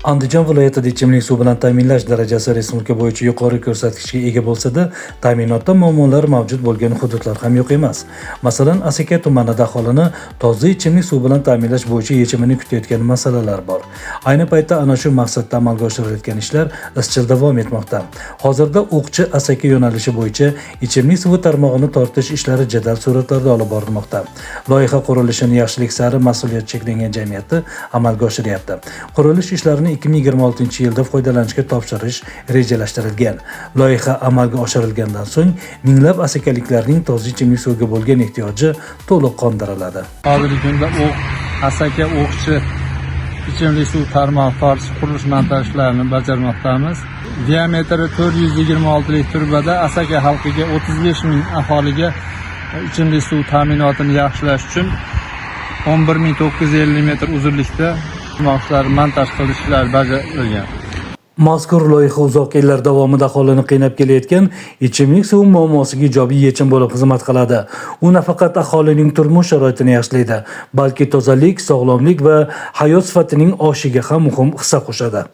Andijon viloyatida ichimlik suv bilan ta'minlash darajasi respublika bo'yicha yuqori ko'rsatkichga ega bo'lsa-da, ta'minotda muammolar mavjud bo'lgan hududlar ham yo'q emas. Masalan, Asaka tumanida aholini toza ichimlik suv bilan ta'minlash bo'yicha yechimini kutayotgan masalalar bor. Ayni paytda ana shu maqsadda amalga oshirilayotgan ishlar izchil davom etmoqda. Hozirda O'qchi Asaka yo'nalishi bo'yicha ichimlik suvi tarmog'ini tortish ishlari jadal sur'atlarda olib borilmoqda. Loyiha qurilishini Yaxshilik sari mas'uliyati cheklangan jamiyati amalga oshiryapti. Qurilish ishlarini 2026-yilda foydalanishga topshirish rejalashtirilgan. Loyiha amalga oshirilgandan so'ng minglab asakaliklarning toza ichimlik suviga bo'lgan ehtiyoji to'liq qondiriladi. Hozirgi kunda Asaka O'qchi ichimlik suv tarmog'i tortish qurilish montaj ishlarini bajarmoqdamiz. Diametri 426 lik turbada Asaka xalqiga, 35 ming aholiga ichimlik suv ta'minotini yaxshilash uchun 11 950 metr uzunlikda tarmoqlar montaj qilish ishlari bajarilgan. Mazkur loyiha uzoq yillar davomida aholini qiynab kelayotgan ichimlik suvi muammosiga ijobiy yechim bo'lib xizmat qiladi. U nafaqat aholining turmush sharoitini yaxshilaydi, balki tozalik, sog'lomlik va hayot sifatining oshishiga ham muhim hissa qo'shadi.